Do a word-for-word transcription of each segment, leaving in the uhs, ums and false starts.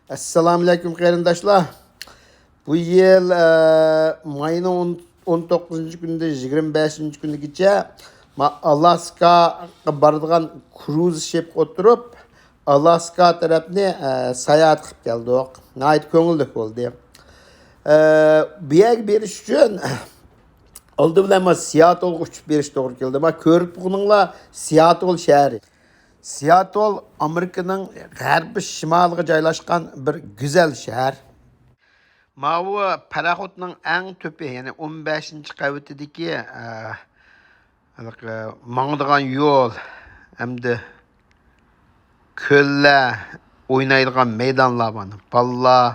ئەسسالامۇئەلەيكۇم قېرىنداشلار. بۇ يىل، ئە، ماينىڭ ئون، ئون توققۇزىنچى كۈنىدىن يىگىرمە بەشىنچى كۈنىگىچە ما-، ئالاسكاغا بارىدىغان كروز شىپقا ئولتۇرۇپ، ئالاسكا تەرەپنى، ئە، ساياھەت قىلىپ كەلدۇق. ناھايىتى كۆڭۈللۈك بولدى. ئە، بۇ يەرگە بېرىش ئۈچۈن ئالدى بىلەن ما سىياتولغا ئۇچۇپ بېرىش توغرا كەلدى. ما كۆرۈپ بولغىنىڭلار سىياتول شەھىرى. سىياتول ئامېرىكىنىڭ غەربىي شىمالىغا جايلاشقان بىر گۈزەل شەھەر. ماۋۇ پاراخوتنىڭ ئەڭ تۆپى، يەنى ئون بەشىنچى قەۋىتىدىكى، ئە، ھېلىقى ماڭىدىغان يول ھەمدە كۆللەر، ئوينايدىغان مەيدانلار بار. بالىلار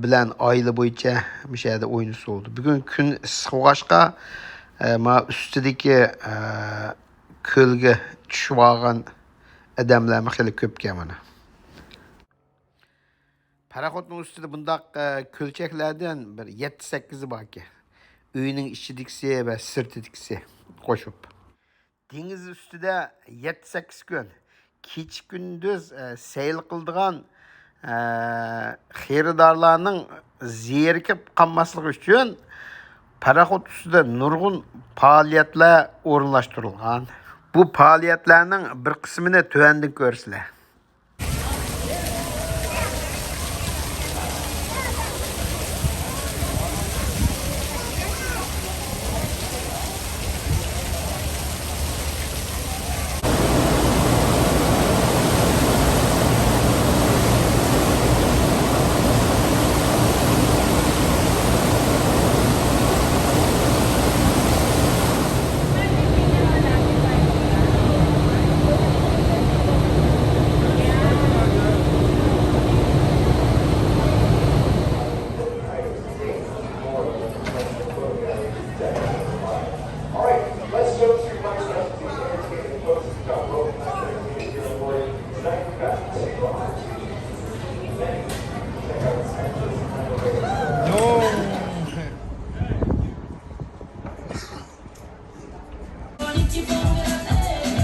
بىلەن ئائىلە بويىچە مۇشۇ يەردە ئوينىسا بولىدۇ. بۈگۈن كۈن ئىسسىق بولغاچقا، ئە، ما ئۈستىدىكى، ئە، كۆلگە چۈشۈۋالغان ئادەملەرمۇ خېلى كۆپكەن مانا. پاراخوتنىڭ ئۈستىدە بۇنداق، ئە، كۆلچەكلەردىن بىر يەتتە سەككىزى باركەن. ئۆينىڭ ئىچىدىكىسى ۋە سىرتىدىكىسى قوشۇپ. دېڭىز ئۈستىدە يەتتە سەككىز كۈن كېچە-كۈندۈز، ئە، سەيلە قىلىدىغان، ئە، خېرىدارلارنىڭ زېرىكىپ قالماسلىقى ئۈچۈن پاراخوت ئۈستىدە نۇرغۇن پائالىيەتلەر ئورۇنلاشتۇرۇلغان. بۇ پائالىيەتلەرنىڭ بىر قىسمىنى تۆۋەندىن كۆرىسىلەر.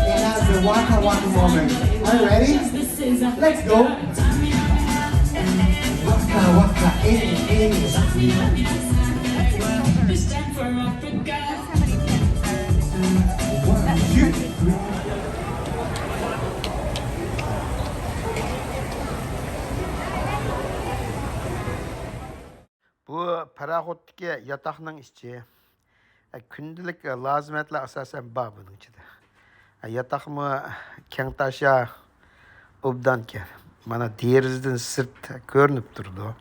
And now it's the Waka Waka moment. Are you ready? Let's go. Waka Waka, eh, eh. One, two, three. بۇ پاراخوتتىكى ياتاقنىڭ ئىچى. ئە، كۈندىلىك لازىمەتلەر ئاساسەن بار بۇنىڭ ئىچىدە. ئە، ياتاقمۇ كەڭتاشا، ئوبدانكەن. مانا دېرىزىدىن سىرت كۆرۈنۈپ تۇرىدۇ.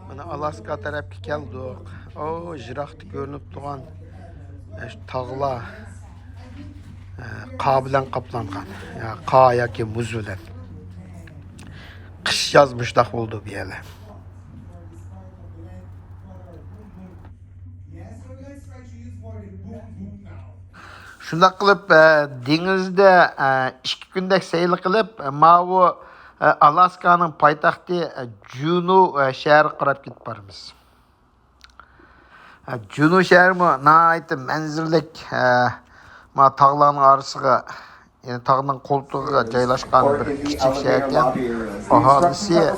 مانا ئالاسكا تەرەپكە كەلدۇق. ئو، يىراقتا كۆرۈنۈپ تۇرغان، ئە، شۇ تاغلار، ئە، قار بىلەن قاپلانغان. يا، قار ياكى مۇز بىلەن. قىش، ياز مۇشۇنداق بولىدۇ بۇ يەرلەر. شۇنداق قىلىپ، ئە، دېڭىزدا، ئە، ئىككى كۈندەك سەيلە قىلىپ، ئە، ماۋۇ، ئە، ئالاسكانىڭ پايتەختى، ئە، جۇنو، ئە، شەھىرىگە قاراپ كېتىپ بارىمىز. ئە، جۇنو شەھىرىمۇ ناھايىتى مەنزىرىلىك، ئە، ما تاغلارنىڭ ئارىسىغا، يەنى تاغنىڭ قولتۇقىغا جايلاشقان بىر كىچىك شەھەركەن. ئاھالىسى، ئە،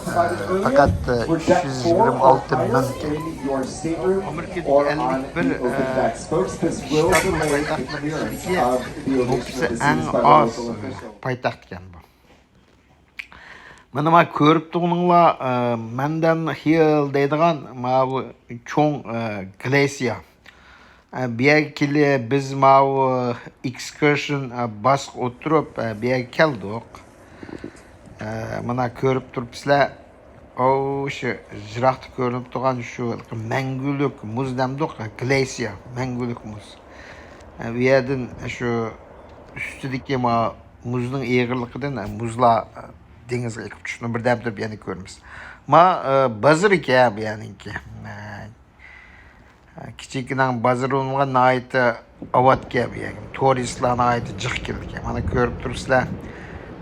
پەقەت، ئە، ئۈچ يۈز يىگىرمە ئالتە مىڭكەن. ئامېرىكىدىكى ئەللىك بىر، ئە، شتاتنىڭ پايتەختلىرىنىڭ ئىچىدىكى بۇ ئەڭ ئاز، ئە، پايتەخت ئىكەن بۇ. مانا، ما كۆرۈپ تۇرغىنىڭلار، ئە، مەندەن خىل دەيدىغان ماۋۇ چوڭ، ئە، گلەسىيا. ئە، بۇ يەرگە كېلىپ، بىز ماۋۇ ئېكسكۇرسىيون، ئە، باسقا ئولتۇرۇپ، ئە، بۇ يەرگە كەلدۇق. ئە، مانا كۆرۈپ تۇرۇپسىلەر. ئو، شۇ يىراقتا كۆرۈنۈپ تۇرغان شۇ مەڭگۈلۈك مۇز دەمدۇق، گلەسىيا، مەڭگۈلۈك مۇز. ئە، بۇ يەردىن شۇ ئۈستىدىكى ما مۇزنىڭ ئېغىرلىقىدىن، ئە، مۇزلار، ئە، دېڭىزغا ئېقىپ چۈشىدۇ. بىردەم تۇرۇپ يەنە كۆرىمىز. ما، ئە، بازىرى ئىكەن بۇ يەرنىڭكى. ئە، ئە، كىچىككىنە بازىرى بولمىغان ناھايىتى ئاۋاتكەن بۇ يەرگە. تۇرىستلار ناھايىتى جىق كېلىدىكەن. مانا كۆرۈپ تۇرۇپسىلەر.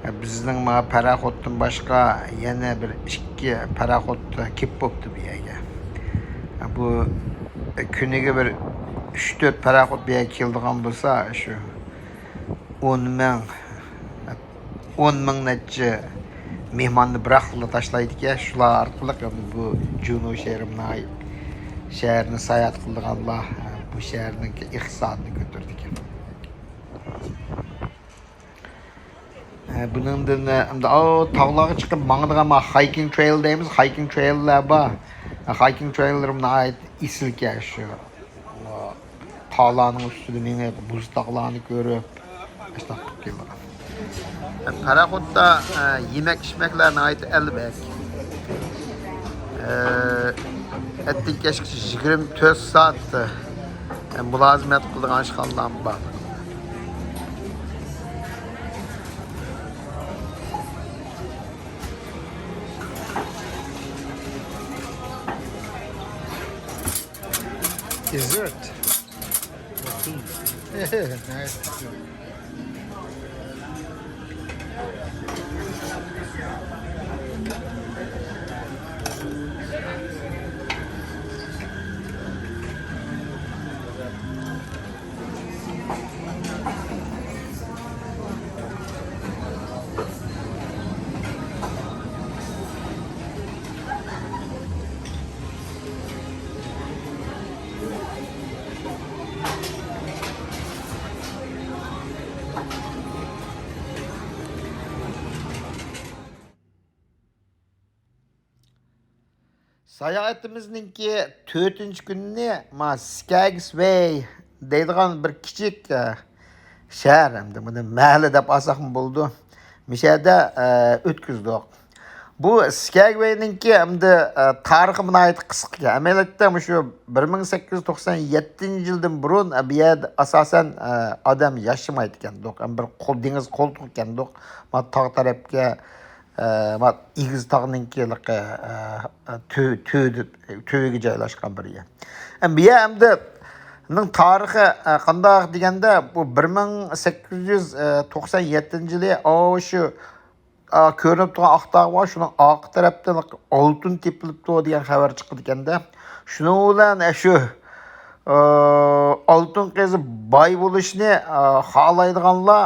بىزنىڭ ما پاراخوتتىن باشقا يەنە بىر ئىككى پاراخوت كېلىپ بوپتۇ بۇ يەرگە. بۇ كۈنىگە بىر ئۈچ تۆت پاراخوت بۇ يەرگە كېلىدىغان بولسا، شۇ ئون مىڭ، ئون مىڭ نەچچە مېھماننى بىراقلا تاشلايدىكەن. شۇلار ئارقىلىق بۇ جۇنۇ شەھىرى، شەھەرنى ساياھەت قىلىدىغانلار بۇ شەھەرنىڭ ئىقتىسادىنى كۆتۈرىدىكەن. ئە، بۇنىڭدىن، ئە، ئەمدى، ئاۋۇ تاغلارغا چىقىپ ماڭىدىغان ما ھايكىنگ ترېيل دەيمىز، ھايكىنگ ترېيللار بار. ھايكىنگ ترېيللىرىمۇ ناھايىتى ئېسىلكەن شۇ. تاغلارنىڭ ئۈستىدە مېڭىپ، بۇز تاغلارنى كۆرۈپ، ئاشۇنداق قىلىپ كېلىدىغان. پاراخوتتا، ئە، يېمەك ئىچمەكلەر ناھايىتى ئەلۋەك. ئە، ئەتتىن كەچكىچە يىگىرمە تۆت سائەت، ئە، مۇلازىمەت قىلىدىغان ئىشخانىلارمۇ بار. Dessert. Nice. ساياھىتىمىزنىڭكى تۆتىنچى كۈنىنى ما سكاگسۋەي دەيدىغان بىر كىچىك، ئە، شەھەر، ئەمدى بۇنى مەھەللە دەپ ئالساقمۇ بولىدۇ. مۇشۇ يەردە، ئە، ئۆتكۈزدۇق. بۇ سكاگۋەينىڭكى ئەمدى، ئە، تارىخى ناھايىتى قىسقا. ئەمەلىيەتتە مۇشۇ بىر مىڭ سەككىز يۈز توقسان يەتتىنچى يىلدىن بۇرۇن، ئە، بۇ يەردە ئاساسەن، ئە، ئادەم ياشىمايدىكەندۇق. ئەمدى بىر قول، دېڭىز قولتۇقى ئىكەندۇق. ما تاغ تەرەپكە، ئە، ما ئېگىز تاغنىڭكى، ئە، ئە، تۈ-، تۈ-، تۈۋىگە جايلاشقان بىر يەر. ئەم، بۇ يەر ئەمدى نىڭ تارىخى، ئە، قانداق دېگەندە، بۇ بىر مىڭ سەككىز يۈز توقسان يەتتىنچى يىلى، ئاۋۇ شۇ، ئا، كۆرۈنۈپ تۇرغان ئاق تاغ بار، شۇنىڭ ئارقا تەرەپتىن ئالتۇن تېپىلىپتۇ دېگەن خەۋەر چىقىدىكەندە. شۇنىڭ بىلەن، ئە، شۇ، ئا، ئالتۇن قېزىپ باي بولۇشنى، ئا، خالايدىغانلار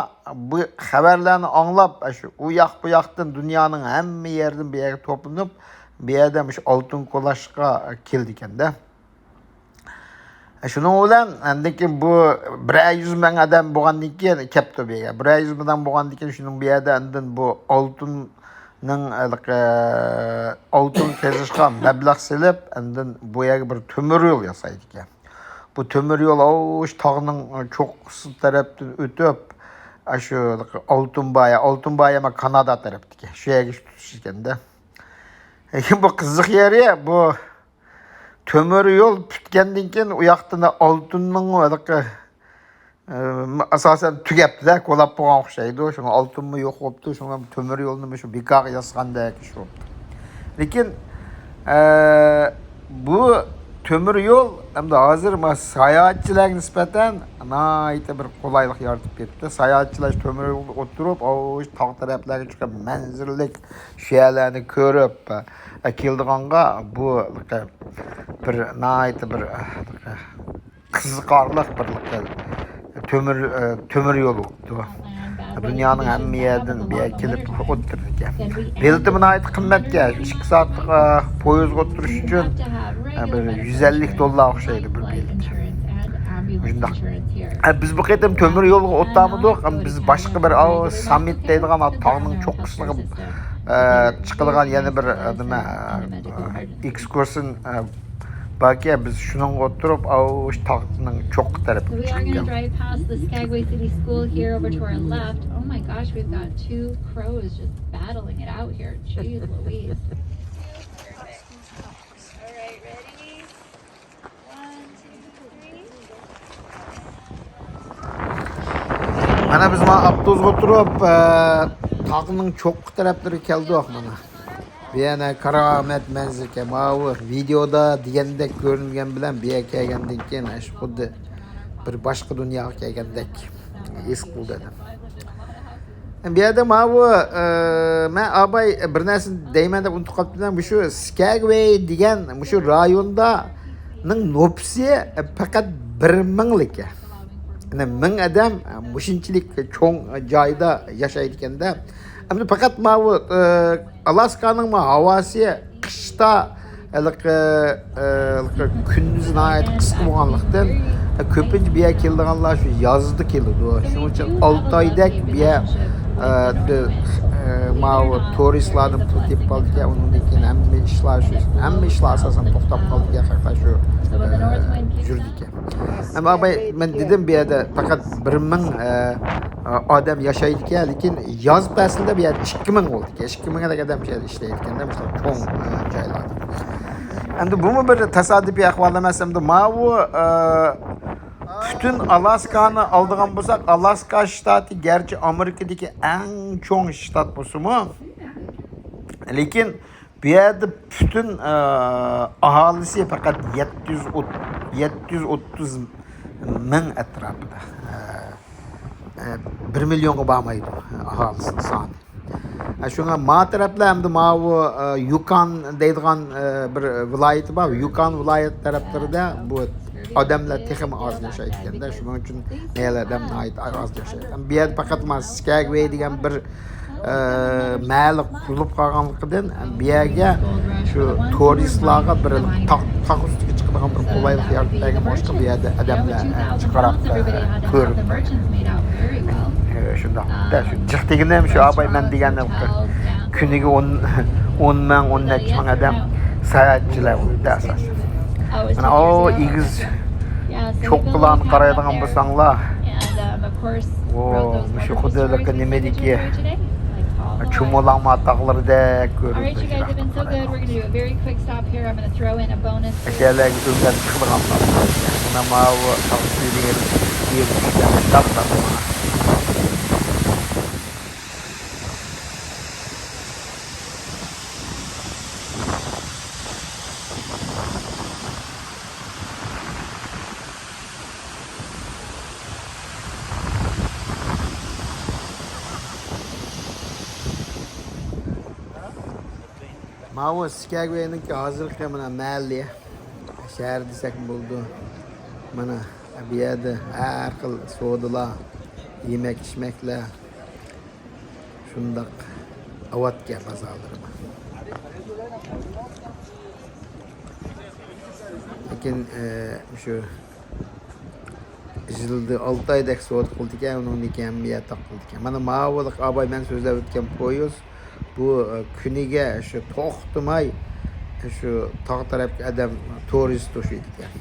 بۇ خەۋەرلەرنى ئاڭلاپ، ئە، شۇ ئۇ ياق بۇ ياقتىن، دۇنيانىڭ ھەممە يېرىدىن بۇ يەرگە توپلىنىپ، بۇ يەردە مۇشۇ ئالتۇن كولاشقا كېلىدىكەندە. شۇنىڭ بىلەن ئاندىن كېيىن بۇ بىرەر يۈز مىڭ ئادەم بولغاندىن كېيىن كەپتۇ بۇ يەرگە. بىرەر يۈز مىڭ ئادەم بولغاندىن كېيىن شۇنىڭ بۇ يەردە ئاندىن بۇ ئالتۇننىڭ ھېلىقى، ئالتۇن قېزىشقا مەبلەغ سېلىپ، ئاندىن بۇ يەرگە بىر تۆمۈر يول ياسايدىكەن. بۇ تۆمۈر يول، ئاۋۇ شۇ تاغنىڭ چوققىسى تەرەپتىن ئۆتۈپ، ئاشۇ ئالتۇن بايا، ئالتۇن بايا ما كانادا تەرەپتىكى، شۇ يەرگە تۇتىشىدىكەندە. لېكىن بۇ قىزىق يېرى، بۇ تۆمۈر يول پۈتكەندىن كېيىن، ئۇ ياقتىن ئالتۇننىڭ ھېلىقى، ئە، ئاساسەن تۈگەپتىدە، كولاپ بولغان ئوخشايدۇ. شۇڭا ئالتۇنمۇ يوق بوپتۇ. شۇڭا تۆمۈر يولنى مۇشۇ بىكارغا ياسىغاندەك ئىش بوپتۇ. لېكىن، ئە، بۇ تۆمۈر يول ئەمدى ھازىر ما ساياھەتچىلەرگە نىسبەتەن ناھايىتى بىر قولايلىق يارىتىپ بېرىپتۇ. ساياھەتچىلەر تۆمۈر يولدا ئولتۇرۇپ، ئاۋۇ تاغ تەرەپلەرگە چىقىپ، مەنزىرىلىك شۇ يەرلەرنى كۆرۈپ، ئە، كېلىدىغانغا بۇ بىر ناھايىتى بىر، ئە، قىزىقارلىق بىر تۆمۈر، ئە، تۆمۈر يول بوپتۇ. دۇنيانىڭ ھەممە يەردىن بۇ يەرگە كېلىپ ئولتۇرىدىكەن. بېلىتىمۇ ناھايىتى قىممەتكەن. ئىككى سائەتلىك، ئە، پويىزغا ئولتۇرۇش ئۈچۈن، ئە، بىر يۈز ئەللىك دوللار ئوخشايدۇ بىر بېلىت. مۇشۇنداق. ئە، بىز بۇ قېتىم تۆمۈر يولغا ئولتۇرمىدۇق. ئەمما بىز باشقا بىر، ئاۋۇ، ساممىت دەيدىغان، ئاۋۇ، تاغنىڭ چوققىسىغا، ئە، چىقىدىغان يەنە بىر، ئە، نېمە، ئە، ئېكسكۇرسىيە، ئە، باركەن، بىز شۇنىڭغا ئولتۇرۇپ، ئاۋۇ، شۇ تاغنىڭ چوققا تەرىپىگە چىقىپ كەلدۇق. Driving past the Skagway City School here over to our left. Oh my gosh, we've got two crows just battling it out here. Jeez Louise. All right, ready? مانا بىز مانا ئاپتوبۇسقا ئولتۇرۇپ، ئە، تاغنىڭ چوققا تەرەپلىرىگە كەلدۇق مانا. بۇ يەنە كارامەت مەنزىرىكەن. ماۋۇ ۋىدېئودا دېگەندەك كۆرۈنگەن بىلەن بۇ يەرگە كەلگەندىن كېيىن، ئاشۇ خۇددى بىر باشقا دۇنياغا كەلگەندەك ھېس قىلدىم. بۇ يەردە ماۋۇ، ئە، مەن ئاباي بىر نەرسىنى دەيمەن دەپ ئۇنتۇپ قاپتىمەن. مۇشۇ سكەگۋەي دېگەن مۇشۇ رايوندا نىڭ نوپۇسى پەقەت بىر مىڭلىك. يەنى مىڭ ئادەم مۇشۇنچىلىك چوڭ جايدا ياشايدىكەندە. ئەمدى پەقەت ماۋۇ، ئە، ئالاسكانىڭ ما ھاۋاسى قىشتا ھېلىقى، ئە، ھېلىقى كۈندۈزى ناھايىتى قىسقا بولغانلىقتىن، كۆپىنچە بۇ يەرگە كېلىدىغانلار شۇ يازدا كېلىدۇ. شۇنىڭ ئۈچۈن ئالتە ئايدەك بۇ يەر، ئە، ئە، ماۋۇ تۇرىستلاردىن پۇل تېپىپ قالىدىكەن. ئۇنىڭدىن كېيىن ھەممە ئىشلار شۇ، ھەممە ئىشلار ئاساسەن توختاپ قالىدىكەن. خەقلەر شۇ، ئە، يۈرىدىكەن. ئەمما ئاباي، مەن دېدىم، بۇ يەردە پەقەت بىر مىڭ، ئە، ئادەم ياشايدىكەن، لېكىن ياز پەسلىدە بۇ يەردە ئىككى مىڭ بولىدىكەن. ئىككى مىڭ ئادەم شۇ يەردە ئىشلەيدىكەندە، مۇشۇنداق چوڭ، ئە، جايلاردا. ئەمدى بۇمۇ بىر تاسادىپىي ئەھۋال ئەمەس. ئەمدى ماۋۇ، ئە، پۈتۈن ئالاسكانى ئالىدىغان بولساق، ئالاسكا شتاتى گەرچە ئامېرىكىدىكى ئەڭ چوڭ شتات بولسىمۇ، لېكىن بۇ يەردە پۈتۈن، ئە، ئاھالىسى پەقەت يەتتە يۈز ئوت-، يەتتە يۈز ئوتتۇز مىڭ ئەتراپىدا. ئە، ئە، بىر مىليونغا بارمايدۇ ئاھالىسىنىڭ سانى. ئە، شۇڭا ما تەرەپلەر ئەمدى ماۋۇ، ئە، يۇكان دەيدىغان، ئە، بىر ۋىلايىتى بار. يۇكان ۋىلايەت تەرەپلىرىدە بۇ ئادەملەر تېخىمۇ ئاز ياشايدىكەندە، شۇنىڭ ئۈچۈن مەيەردە ئادەم ناھايىتى ئاز ياشايدۇ. بۇ يەردە پەقەت مانا سكەگۋەي دېگەن بىر، ئە، مەھەللە قۇرۇلۇپ قالغانلىقىدىن، بۇ يەرگە شۇ تۇرىستلارغا بىر تاغ، تاغ ئۈستىگە چىقىدىغان بىر قولايلىق يارىتىپ بەرگەن بولۇشقا، بۇ يەردە ئادەملەر، ئە، جىقراق، ئە، كۆرۈنمەيدۇ. ئە، شۇنداق. دە، شۇ جىق دېگىنىم شۇ ئاباي مەن دېگەن كۈنىگە ئون، ئون مىڭ، ئون نەچچە مىڭ ئادەم ساياھەتچىلەر بولۇپتۇ ئاساسەن. مانا ئۇ ئېگىز چوققىلارنى قارايدىغان بولساڭلار، ئۇ مۇشۇ خۇددى نېمىدىكى چۇمۇلاڭما تاغلىرىدەك كۆرۈنىدۇ. يىراقتىن قارايدىغان بولساڭ. ئەكەلەرگە ئۆملەپ چىقىدىغان. مانا ماۋۇ تاغ سۈيىنى يېرىپ، يېرىپ چۈشكەن تاغ تاغ. ماۋۇ سكەگۋەينىڭكى ھازىرقى مانا مەھەللە، شەھەر دېسەكمۇ بولىدۇ. مانا بۇ يەردە ھەر خىل سودىلار، يېمەك ئىچمەكلەر، شۇنداق ئاۋاتكەن بازارلىرى بار. لېكىن، ئە، شۇ يىلدا ئالتە ئايدەك سودا قىلىدىكەن، ئۇنىڭدىن كېيىن ھەممە يەر تاق قىلىدىكەن. مانا ماۋۇلۇق ئاباي مەن سۆزلەپ ئۆتكەن پويىز، بۇ، ئە، كۈنىگە شۇ توختىماي شۇ تاغ تەرەپكە ئادەم تۇرىست توشۇيدىكەن.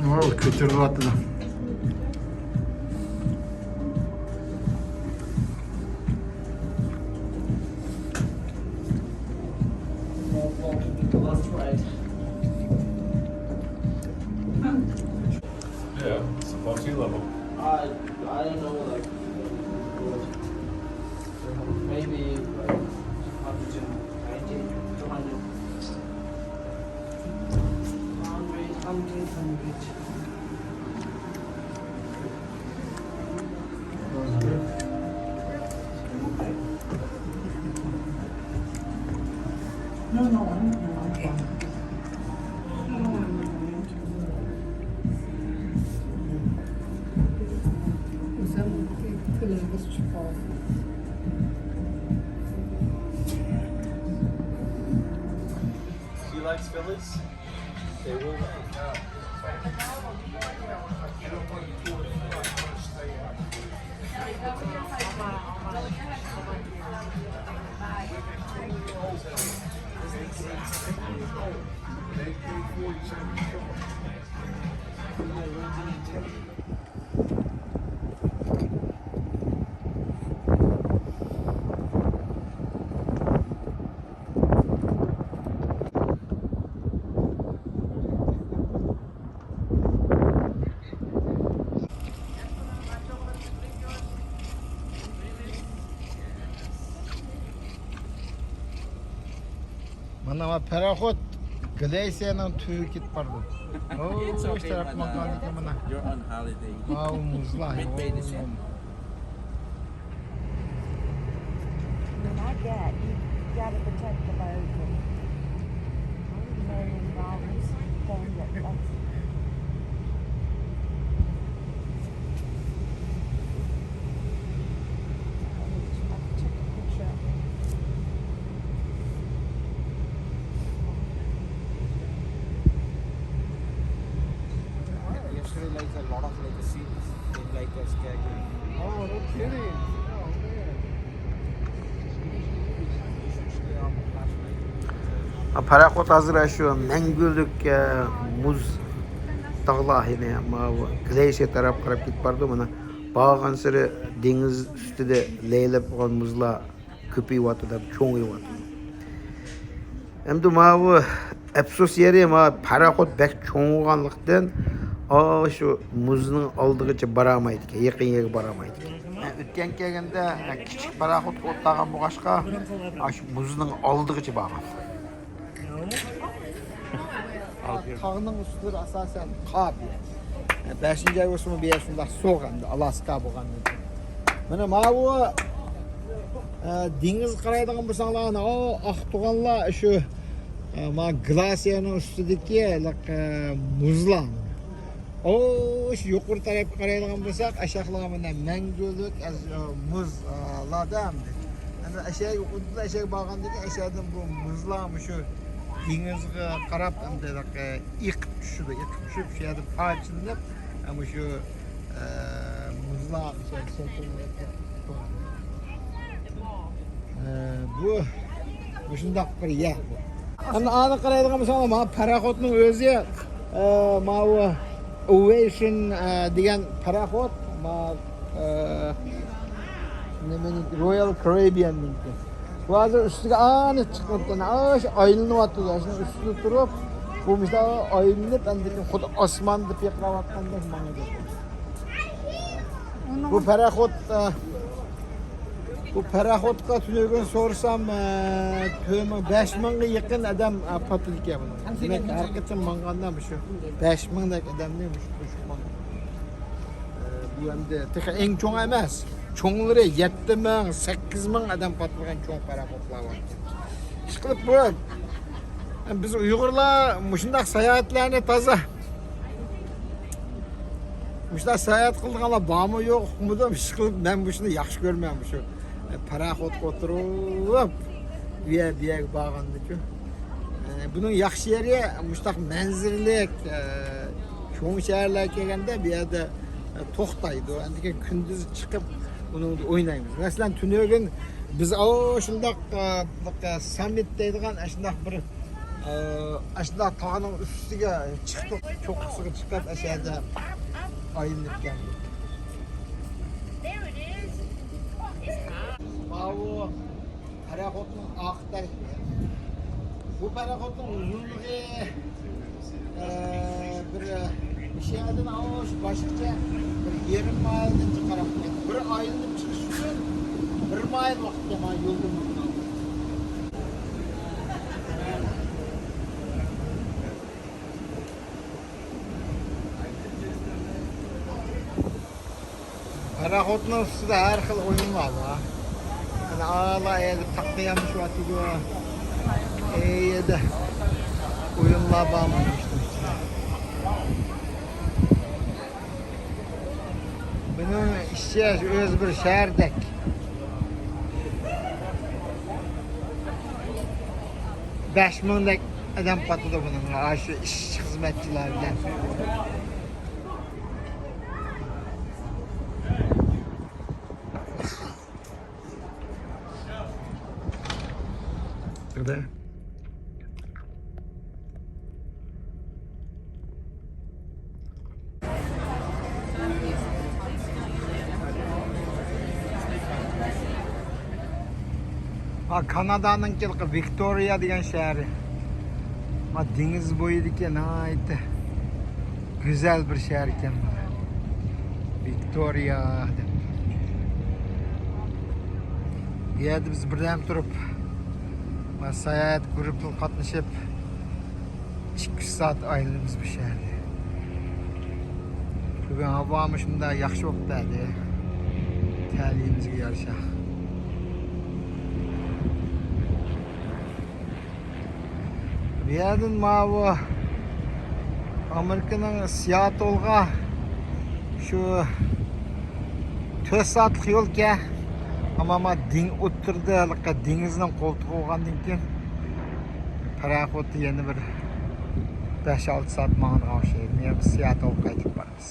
О, көтеріліп жатыр. Yeah, it's above sea level. I, I don't know, like, maybe, like, hundred and ninety, two hundred. Hundred, hundred, hundred. No, no, I don't know. I don't know. She likes Phillies. They will win. مانا، ما پاراخوت گلەيسىيەنىڭ تۈۋىگە كېتىپ بارىدۇ. ئو، ئىش تەرەپ ماڭغان ئىكەن مانا. You're on holiday. ماۋۇ مۇزلار. Not yet. You gotta protect the boat. Million dollars. Don't get lost. Yesterday, like, a lot of, like, seals in, like, a schedule. Oh, no kidding. Oh, man. Usually, um, last night. پاراخوت ھازىر شۇ مەڭگۈلۈك، ئە، مۇز تاغلار، يەنى ماۋۇ گلەيسىيە تەرەپ قاراپ كېتىپ بارىدۇ. مانا، بارغانسېرى دېڭىز ئۈستىدە لەيلەپ قالغان مۇزلار كۆپىيىۋاتىدۇ، چوڭىيىۋاتىدۇ. ئەمدى ماۋۇ ئەپسۇس يېرى، ماۋۇ پاراخوت بەك چوڭ بولغانلىقتىن، ئاشۇ مۇزنىڭ ئالدىغىچە بارالمايدىكەن، يېقىن يەرگە بارالمايدىكەن. ئۆتكەن كەلگەندە كىچىك پاراخوتقا ئولتۇرغان بولغاچقا، ئاشۇ مۇزنىڭ ئالدىغىچە بارغان. تاغنىڭ ئۈستلىرى ئاساسەن قاپ. بەشىنچى ئاي بولسىمۇ بۇ يەر شۇنداق سوغۇق ئەمدى، ئالاسكا بولغاندىن كېيىن. مانا ماۋۇ، ئە، دېڭىزغا قارايدىغان بولساڭلار، ئانا، ئۇ ئاق تۇغانلار شۇ، ئە، ما گلاسىيەنىڭ ئۈستىدىكى ھېلىقى مۇزلار. ئۇ، شۇ يۇقىرى تەرەپكە قارايدىغان بولساق، ئەشەخلار مانا مەڭگۈلۈك ئەز-، ئە، مۇز، ئە، لاردا ئەمدى. ئەمدى ئەشەگە، ئۇدۇل ئەشەگە بارغاندىن كېيىن، ئەشەدىن بۇ مۇزلار مۇشۇ دېڭىزغا قاراپ، ئەمدى، ئە، ئېقىپ چۈشىدۇ. ئېقىپ چۈشۈپ، شۇ يەردە پارچىلىنىپ، ئە، مۇشۇ، ئە، مۇزلار شۇ يەردە شەكىللىنىپ تۇرىدۇ. ئە، بۇ مۇشۇنداق بىر يەر بۇ. ئەمدى ئانا قارايدىغان بولساڭلار، مانا پاراخوتنىڭ ئۆزى، ئە، ماۋۇ ئوۋېيشن، ئە، دېگەن پاراخوت، ما، ئە، نېمىنىڭكى، رويال كارىبىيەننىڭكى. بۇ ھازىر ئۈستىگە ئانى چىقىپتۇ، ئاشۇ ئايلىنىۋاتىدۇ، ئاشۇنىڭ ئۈستىدە تۇرۇپ، بۇ مۇشۇنداق ئايلىنىپ، ئەمدى خۇددى ئاسماندا پىرقىراۋاتقاندەك ماڭىدۇ. بۇ پاراخوت، ئە، بۇ پاراخوتقا تۈنۈگۈن سورىسام، ئە، تۆت مىڭ، بەش مىڭغا يېقىن ئادەم، ئە، پاتىدىكەن بۇنىڭ. دېمەك، ھەر قېتىم ماڭغاندا مۇشۇ بەش مىڭدەك ئادەمنى مۇشۇ قوشۇپ ماڭغان. ئە، بۇ ئەمدى تېخى ئەڭ چوڭى ئەمەس. چوڭلىرى يەتتە مىڭ، سەككىز مىڭ ئادەم پاتىدىغان چوڭ پاراخوتلار بار. ئىشقىلىپ بۇ، بىز ئۇيغۇرلار مۇشۇنداق ساياھەتلەرنى تازا مۇشۇنداق ساياھەت قىلىدىغانلار بارمۇ يوق ئۇقمىدىم. ئىشقىلىپ مەن مۇشۇنى ياخشى كۆرىمەن، مۇشۇ، ئە، پاراخوتقا ئولتۇرۇپ، بۇ يەر، بۇ يەرگە بارغاندىكى. ئە، بۇنىڭ ياخشى يېرى مۇشۇنداق مەنزىرىلىك، ئە، چوڭ شەھەرلەرگە كەلگەندە بۇ يەردە، ئە، توختايدۇ. ئاندىن كېيىن كۈندۈز چىقىپ ئۇنىڭدا ئوينايمىز. مەسىلەن، تۈنۈگۈن بىز ئاۋۇ شۇنداق، ئە، بىر ساممىت دەيدىغان ئاشۇنداق بىر ئاشۇنداق تاغنىڭ ئۈستىگە چىقتۇق، چوققىسىغا چىقىپ، ئەشەدە ئايلىنىپ كەلدۇق. ماۋۇ پاراخوتنىڭ ئارقا تەرىپى. بۇ پاراخوتنىڭ ئۇزۇنلۇقى، ئە، بىر، ئە، شۇ يەردىن ئاۋۇ شۇ باشقىچە بىر يېرىم مايىلدىن قاراپ، بىر ئايلىنىپ چىقىش ئۈچۈن بىر مايىل ۋاقىت كەتمەي يولدىن. پاراخوتنىڭ ئۈستىدە ھەر خىل ئويۇنلار بار. مانا ئالا ئەيلىپ تاققا يامىشىۋاتىدۇ. ئەيدە ئويۇنلار بار مانا ئىشتە. بۇنىڭ ئىچى ئۆزى بىر شەھەردەك. بەش مىڭدەك ئادەم قاتىدۇ بۇنىڭغا، ئاشۇ ئىشچى خىزمەتچىلەر بىلەن. ھا، كانادانىڭ ۋىكتورىيا دېگەن شەھىرى. ھا، دېڭىز بويىدىكى ناھايىتى گۈزەل بىر شەھەر ئىكەن بۇ. ۋىكتورىيا دەپ. بۇ يەردە بىز بىردەم تۇرۇپ، ھا، ساياھەت گۇرۇپپىغا قاتنىشىپ، ئىككى ئۈچ سائەت ئايلىنىمىز بۇ شەھەرنى. بۈگۈن ھاۋامۇ شۇنداق ياخشى بولۇپ بەردى. تەلىيىمىزگە يارىشا. بۇ يەردىن ماۋۇ ئامېرىكىنىڭ سىئاتلغا شۇ تۆت سائەتلىك يولكەن. ئەمما ما دېڭ-، ئوتتۇرىدا ھېلىقى دېڭىزنىڭ قولتۇقى بولغاندىن كېيىن، پاراخوتتا يەنە بىر بەش-ئالتە سائەت ماڭىدىغان ئوخشايدۇ. مېنىڭ سىئاتلغا قايتىپ بارىمىز.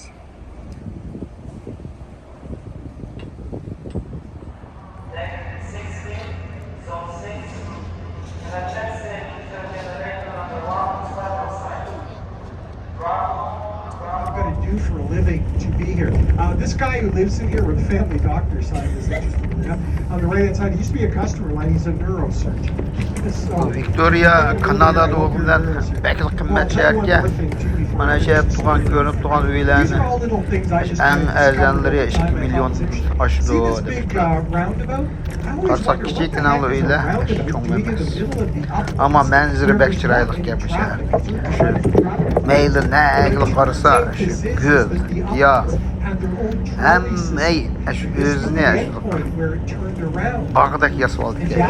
I've got to do for a living to be here. Uh, this guy who lives in here, where the family doctor sign is, interestingly enough, on the right-hand side, he used to be a customer of mine. He's a neurosurgeon. So, ۋىكتورىيا كانادادا بولغىنى بىلەن بەكلا قىممەت شەھەركەن. مانا شۇ يەردە تۇرغان، كۆرۈنۈپ تۇرغان ئۆيلەرنى ئەڭ ئەرزانلىرى ئىككى مىليون ئاشىدۇ دەپ. قارىساق، كىچىككىنە ئۆيلەر، چوڭ ئەمەس. ئەمما مەنزىرە بەك چىرايلىق گەپ شەھەر. شۇ مەيلى نەگىلا قارىسا، شۇ گۈل، گىياھ، ھەممە ئەي، شۇ ئۆزىنى شۇ باغدەك ياسىۋالدىكەن.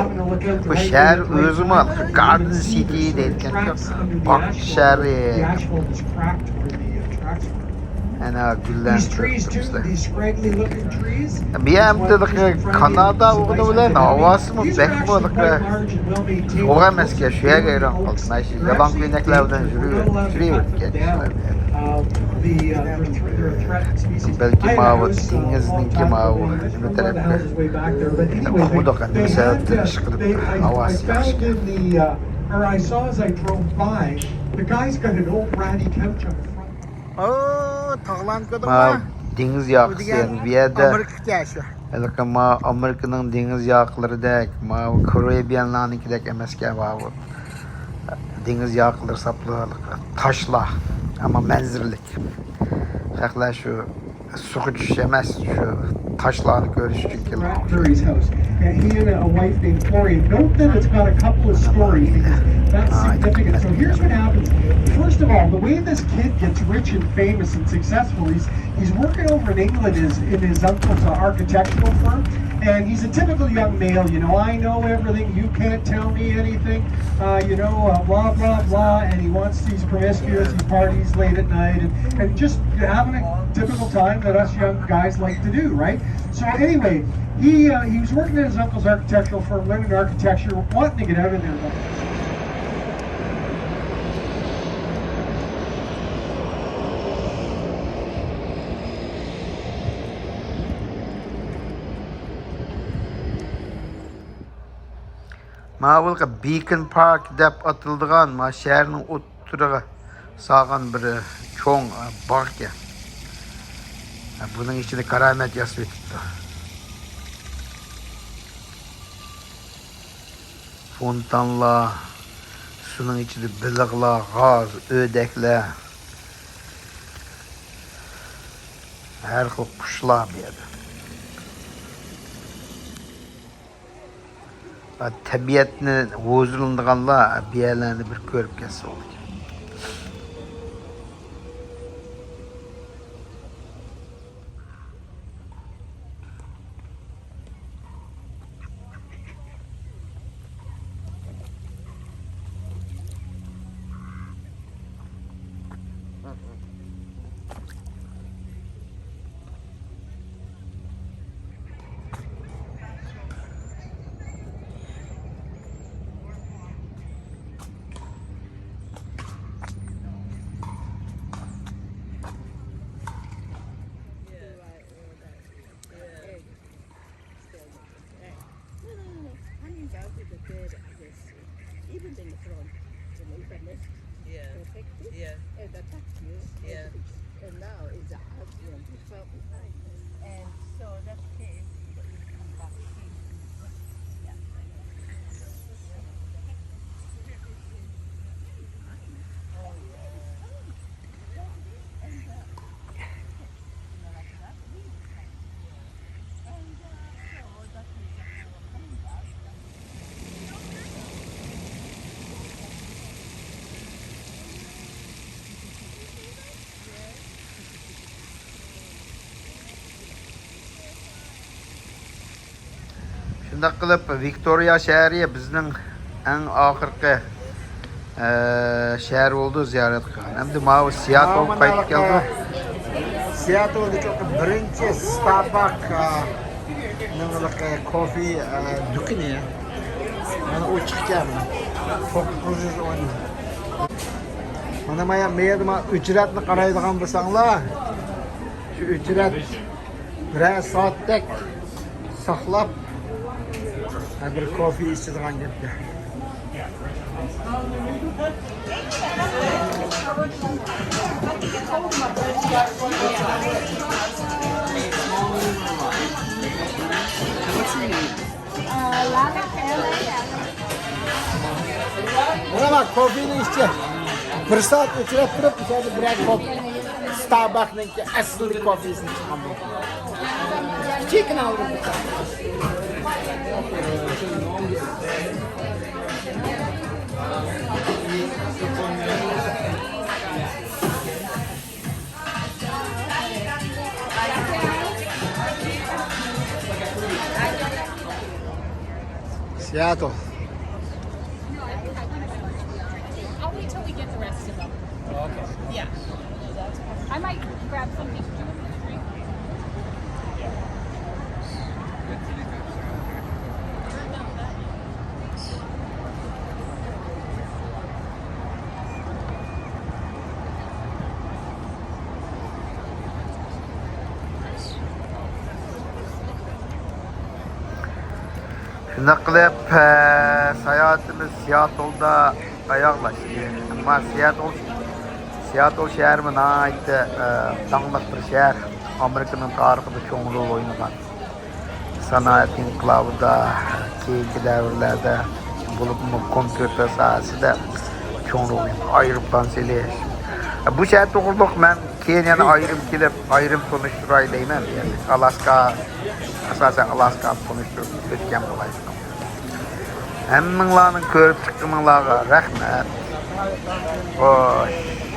بۇ شەھەر ئۆزىمۇ گاردېن سىتى دەيدىكەن، باغچە شەھىرى. ئەنە گۈللەرنى كۆرۈپ تۇرۇپسىلەر. بۇ يەردە كانادا بولغىنى بىلەن ھاۋاسىمۇ بەكمۇ يوق ئەمەسكەن، شۇ يەرگە ھەيران قالدىم. مانا شۇ يالاڭ كۆينەكلەر بىلەن يۈرۈۋېرىپ، يۈرۈۋېرىپ كەتتى شۇلار بۇ يەردە. بەلكى ماۋۇ دېڭىزنىڭكى ماۋۇ نېمە تەرەپكە قۇدۇق نېمە سەۋەبتىن ئىشقىلىپ ھاۋاسى ياخشىكەن. ئو، تاغلارنى كۆردۈڭمۇ؟ ماۋۇ دېڭىز ياقىسى، بۇ دېگەن بۇ يەردە ئامېرىكىكەن شۇ. ھېلىقى ما ئامېرىكىنىڭ دېڭىز ياقىلىرىدەك، ماۋۇ كارىبىيەنلارنىڭكىدەك ئەمەسكەن، ماۋۇ دېڭىز ياقىلىرى ساپلا تاشلار، ئەمما مەنزىرىلىك. خەقلەر شۇ سۇغا چۈشۈش ئەمەس، شۇ تاشلارنى كۆرۈش ئۈچۈن كېلىدۇ. Blackberry's house. And he and a wife named Tori. Note that it's got a couple of stories because that's significant. So here's what happens. First of all, the way this kid gets rich and famous and successful, he's, he's working over in England is in his uncle's uh, architectural firm. And he's a typical young male, you know, "I know everything, you can't tell me anything, uh, you know, uh, blah, blah, blah." And he wants, he's promiscuous, he parties late at night, and, and just having a typical time that us young guys like to do, right? So anyway, he uh, he was working at his uncle's architectural firm, learning architecture, wanting to get out of there. ماۋۇ بېكىن پارك دەپ ئاتىلىدىغان ما شەھەرنىڭ ئوتتۇرىغا سالغان بىر چوڭ باغ ئىكەن. بۇنىڭ ئىچىدە كارامەت ياسىۋېتىپتۇ. فونتانلار، سۇنىڭ ئىچىدە بېلىقلار، غاز، ئۆردەكلەر، ھەر خىل قۇشلار بۇ يەردە. تەبىئەتنى ھۇزۇرلىنىدىغانلار بۇ يەرلەرنى بىر كۆرۈپ كەتسە بولىدىكەن. شۇنداق قىلىپ، ۋىكتورىيە شەھىرى بىزنىڭ ئەڭ ئاخىرقى، ئە، شەھەر بولدى زىيارەت قىلغان. ئەمدى ماۋۇ سىياتلغا قايتىپ كەلدۇق. سىياتلدىكى بىرىنچى ستارباك، ئە، نېمىلىك، ئە، كوفې، ئە، دۇكىنى. مانا ئۇ چىقكەن. توققۇز يۈز ئون. مانا مايا مەيەردە ما ئۆچرەتنى قارايدىغان بولساڭلار، شۇ ئۆچرەت بىرەر سائەتتەك ساقلاپ، ھە، بىر كوفې ئىچىدىغان گەپكە. مانا بار، كوفېنى ئىچتى. بىر سائەت ئۆچرەت تۇرۇپ، ئىچەردە بىرەر كوپ ستارباكنىڭكى ئەسلى كوفېسىنى چىققان بولدى. كىچىككىنە ئالدىم. Seattle. I'll wait till we get the rest of them. Okay. Yeah. I might grab something. شۇنداق قىلىپ، ئە، ساياھىتىمىز سىياتلدا ئاياغلاشتى. ئەمما سىياتل، سىياتل شەھىرىمۇ ناھايىتى، ئە، داڭلىق بىر شەھەر. ئامېرىكىنىڭ تارىخىدا چوڭ رول ئوينىغان. سانائەت ئىنقىلابىدا، كېيىنكى دەۋرلەردە، بولۇپمۇ كومپيۇتېر ساھەسىدە چوڭ رول ئوينىغان. ئايروپىلان سېلىش. بۇ شەھەر توغرىلىق مەن كېيىن يەنە ئايرىم كېلىپ، ئايرىم تونۇشتۇراي دەيمەن. يەنى ئالاسكا، ئاساسەن ئالاسكانى تونۇشتۇرۇپ ئۆتكەن بولاي. ھەممىڭلارنىڭ كۆرۈپ چىققىنىڭلارغا رەھمەت. خوش.